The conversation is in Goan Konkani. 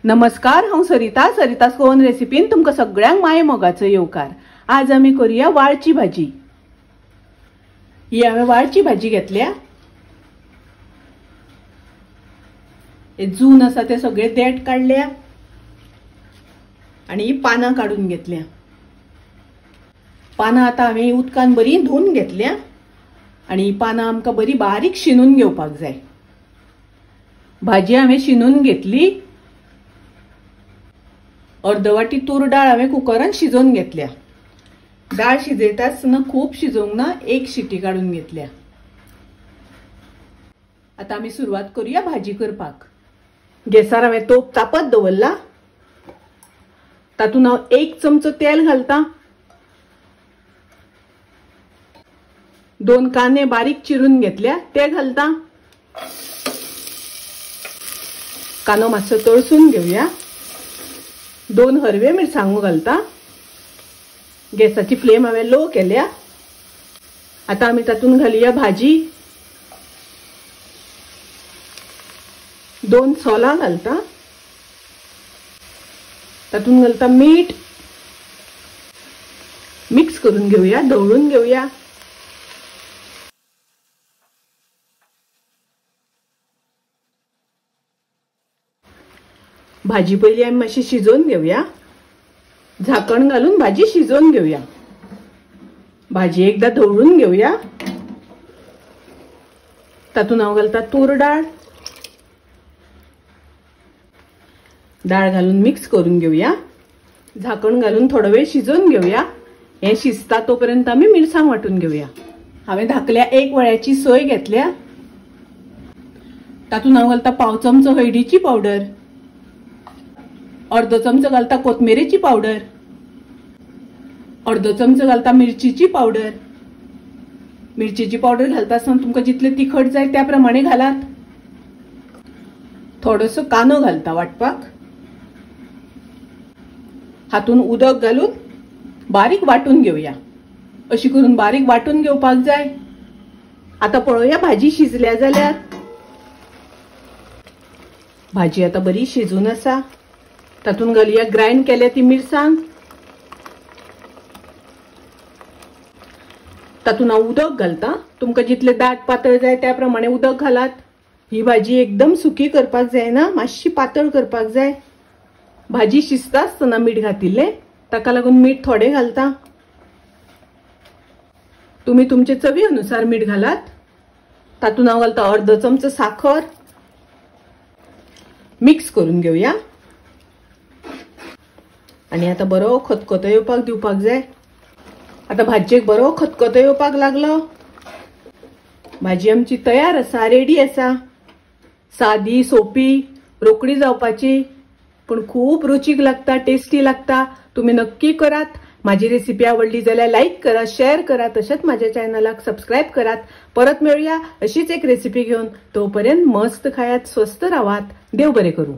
नमस्कार, हांव सरिता। सरितास गोवन रेसिपीन तुमकां सगळ्यांक माये मोगाचो येवकार। आज आमी करूया वाळची भाजी। ही हांवें वाळची भाजी घेतल्या। हे जून आसा ते सगळे देठ काडल्या आनी ही पानां काडून घेतल्या। पानां आतां हांवें उदकान बरी धुवन घेतल्या आनी ही पानां आमकां बरी बारीक शिनून घेवपाक जाय। भाजी हांवें शिनून घेतली। अर्द वाटी तूर डाळ हांवें कुकरान शिजोवन घेतल्या। डाळ शिजयता आसतना खूब शिजोवंक ना, एक शिटी काडून घेतल्या। आतां आमी सुरवात करूया भाजी करपाक। गॅसार हांवें तोप तापत दवरला। तातूंत हांव 1 चमचो तेल घालता। 2 कांदे बारीक चिरून घेतल्या ते घालता। कांदो मातसो तळसून घेवया। 2 हरवे मिरसांगो घालता। गॅसाची फ्लेम हांवें लो केल्या। आतां आमी तातूंत घालुया भाजी। 2 सोलां घालता। तातूंत घालता मीठ। मिक्स करून घेवया, ढवळून घेवया। भाजी पयली आमी मातशी शिजोवन घेवया। झाकण घालून भाजी शिजोवन घेवया। भाजी एकदा ढवळून घेवया। तातूंत हांव घालता तूर डाळ। डाळ घालून मिक्स करून घेवया। झाकण घालून थोडो वेळ शिजोवन घेवया। हें शिजता तोपर्यंत आमी मिरसांग वांटून घेवया। हांवें धाकल्या 1 वळ्याची सोय घेतल्या। तातूंत हांव घालता 1/4 चमचो हळदीची पावडर, अर्दो चमचो घालता कोथमिरेची पावडर, अर्दो चमचो घालता मिरचीची पावडर। मिरचीची पावडर घालता आसतना तुमकां जितले तिखट जाय त्या प्रमाणे घालात। थोडोसो कांदो घालता वाटपाक। हातून उदक घालून बारीक वांटून घेवया। अशी करून बारीक वांटून घेवपाक जाय। आतां पळोवया भाजी शिजल्या जाल्यार। भाजी आतां बरी शिजून आसा। तातूंत घालुया ग्रायंड केल्या ती मिरसांग। तातूंत हांव उदक घालता। तुमकां जितले दाट पातळ जाय त्या प्रमाणे उदक घालात। ही भाजी एकदम सुकी करपाक जायना, मातशी पातळ करपाक जाय। भाजी शिजता आसतना मीठ घातिल्लें, ताका लागून मीठ थोडें घालता। तुमी तुमचे चवी अनुसार मीठ घालात। तातूंत हांव घालता अर्दो चमचो साखर। मिक्स करून घेवया आनी आतां बरो खतखतो येवपाक दिवपाक जाय। आतां भाजयेक बरो खतखतो येवपाक लागलो। भाजी आमची तयार आसा, रेडी आसा। सादी सोपी, रोखडी जावपाची, पूण खूब रुचीक लागता, टेस्टी लागता। तुमी नक्की करात। माझी रेसिपी आवडली जाल्यार लायक करा, शेअर करा, तशेंच माझ्या चॅनलाक सबस्क्रायब करात। परत मेळुया अशीच एक रेसिपी घेवन। तोपर्यंत मस्त खायात, स्वस्थ रावात। देव बरें करूं।